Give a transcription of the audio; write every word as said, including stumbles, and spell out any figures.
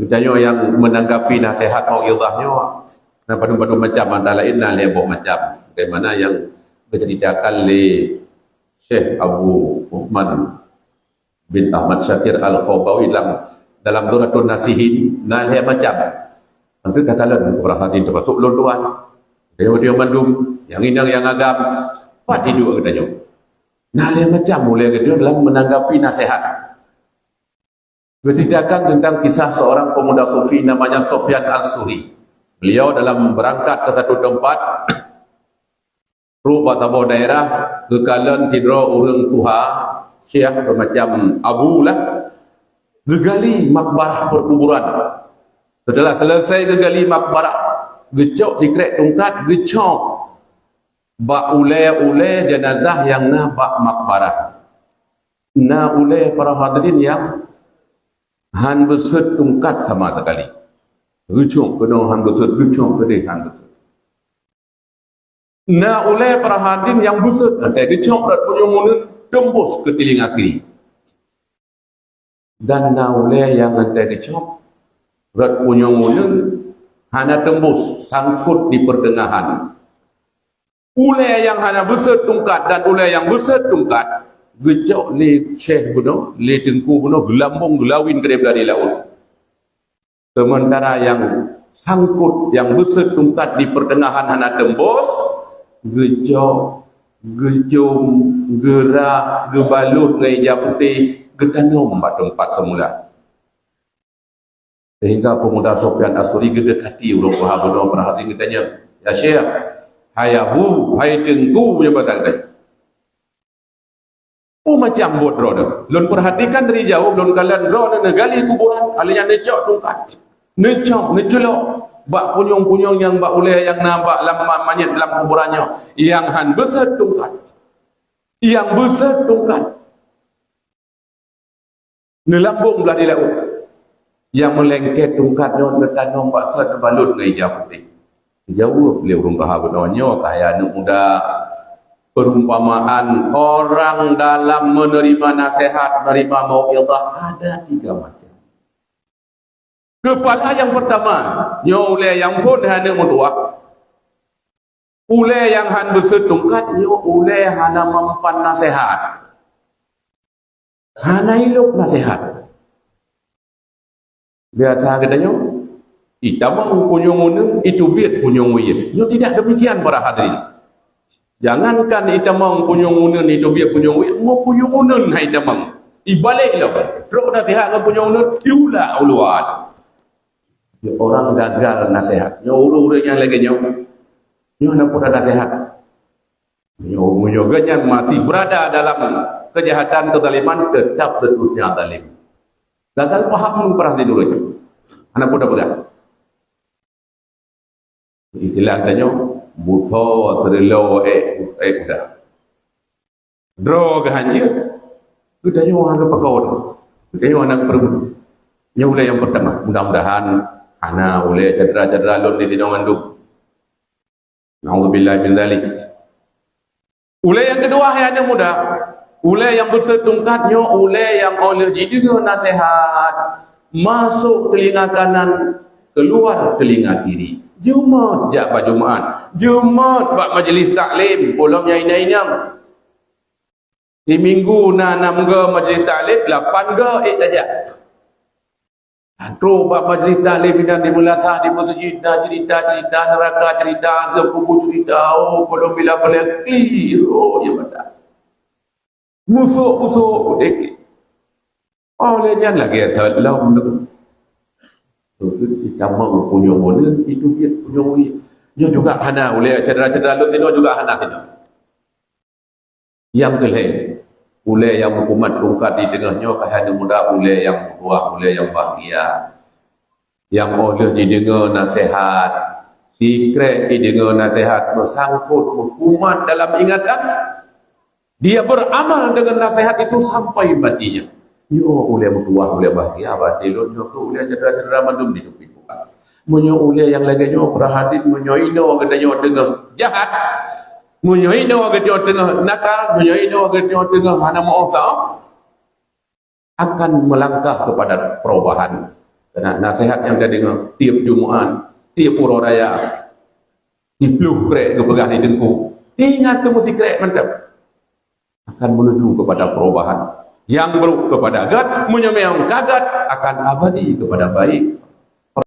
Geutanyoe nyang menanggapi nasihat mau'izah nyoe, na padum-padum macam, antara laén na lhèe boh macam. Bagaimana nyang geuceuritakan lé Syekh Abu Uthman bin Ahmad Syakir Al-Khabawi dalam, dalam Durratun Nasihin, na lhèe macam. Tapi kata lôn, para hadirin, termasuk lôn tuan. Dia, dia mandum, nyang inong, nyang agam, pat hidup geutanyoe. Na lhèe macam ulèe geutanyoe dalam menanggapi nasihat. Geuceritakan tentang kisah seorang pemuda sufi namanya Sofyan Al-Suri. Beliau dalam berangkat ke satu tempat, trok bak saboh daerah, geukalon sidroe ureueng tuha, syekh semacam abu lah, geugali makbarah perkuburan. Setelah selesai geugali makbarah, geucok sikrek tungkat, geucok bak ulèe-ulèe jenazah nyang na bak makbarah. Na ulèe, para hadirin, nyang han beuseuet tungkat sama sekali. Geucok keunoe han beuseuet, geucok keudeh han beuseuet. Na ulèe, para hadirin, nyang beuseuet, watèe geucok rot punyueng uneun teumbus keu tilinga kiri. Dan na ulèe nyang watèe geucok rot punyueng uneun hana teumbus, sangkot di pertengahan. Ulèe nyang hana beuseuet tungkat dan ulèe nyang beuseuet tungkat geucok lé syekh bunoe, lé teungku bunoe, geulambong geulawin keudeh blah di laôt. Sementara nyang sangkot, nyang beuseuet tungkat di pertengahan hana teumbus, geucok, geucom, geurah, geubalot ngon ija putéh, geutanom bak teumpat seumula. Sehingga pemuda Sofyan As-Suri geudekati ureueng tuha bunoe, para hadirin, geutanyong, "Ya Syekh, hai Abu, hai Teungku," nyang basa geutanyong. "Peue macam buet droeneuh? Lôn perhatikan dari jauh, lôn kalon droeneuh neugali kuburan, alèh nyan neucok tungkat, neucok, neuculok bak punyueng-punyueng nyang bak ulèe nyang na bak lam ma-, manyét lam kuburan nyoe, nyang han beuseuet tungkat, nyang beuseuet tungkat." Neulambong blah di laôt. Nyang meulengket tungkat nyoe neutanom bak sot, neubalot ngon ija putéh. Geujaweueb lé ureueng tuha bunoe, nyoe ka hai aneuk muda. Perumpamaan orang dalam menerima nasihat, menerima mau'izah ada tiga macam. Keupala nyang peurtama, nyoe ulèe nyang phon hai aneuk meutuah. Ulèe nyang han beuseuet tungkat nyoe ulèe hana mampan naseuhat. Hana ilôp naseuhat. Biasa geutanyoe, itamong punyueng uneun, iteubiet punyueng uyueb. Nyoe tidak demikian, para hadirin. Jangankan itamong punyueng uneun, iteubiet punyueng uyueb, mo punyueng uneun hai itamong. Ibalek lom, trok naseuhat ngon punyueng uneun, iulak u luwa. Nyoe orang gagal naseuhat. Nyoe ureueng-ureueng nyang lagèe nyoe, nyoe hana peue naseuhat. Nyoe, meunyoe geuhnyan masih berada dalam kejahatan, kezaliman, tetap seterusnya zalim. Gagal paham, peurah tidur nyoe. Hana peue-peue. Istilah tanyoe, busoe seureuloh ék, ék kuda. Droe geuh han jeuet, geutanyoe hana pakon, geutanyoe hana peureulèe. Nyoe ulèe nyang peurtama, mudah-mudahan hana ulèe syedara-syedara lôn di sinoe mandum. Naudzubillah min dzalik. Ulèe nyang keudua, hai aneuk muda, ulèe nyang beuseuet tungkat nyoe ulèe nyang óh lheueh jideungoe naseuhat, masôk teulinga kanan, keuluar teulinga kiri. Jeuet jak bak Jumat, jeuet bak majlis taklim, peue lom nyang inong-inong. Siminggu na nam goe majlis taklim, lapan goe ék tajak. Trok bak majlis taklim inan di meulasah, di meuseujid, na cerita-cerita neuraka, cerita azab kubur, cerita, oh, padum bila paleng kli, oh, ya mata. Musôk-musôk putéh. Oh, lé nyan lagèe that lom tu. Tu, tu, itamong punyueng uneun, iteubiet punyueng uyueb. Nyoe juga hana ulèe syedara-syedara lôn tinoe juga hana tinoe. Nyang keulhèe, ulèe nyang meukumat tungkat di teungoh nyoe ka hai aneuk muda, ulèe nyang meutuah, ulèe nyang bahgia. Nyang óh lheueh jideungoe naseuhat, sikrek jideungoe naseuhat, meusangkot, meukumat dalam ingatan, dia beramal dengan nasihat itu sampai matinya. Nyoe ulèe meutuah, ulèe bahgia, bak até lôn nyoe keuh ulèe syedara-syedara mandum di teumpat. Meunyoe ulèe nyang lagèe nyoe, peurhatikan, meunyoe inoe geutanyoe teungoh jahat, meunyoe inoe geutanyoe teungoh nakal, meunyoe inoe geutanyoe teungoh hana meuosa, akan melangkah kepada perubahan. Karena nasihat nyang tadeungoe tiep Jumat, tiep uroe raya, siploh krek geupeugah di teungku. Ingat teumeusikrek mantap. Akan menuju kepada perubahan. Yang buruk kepada gét, meunyoe nyang ka gét akan abadi kepada baik.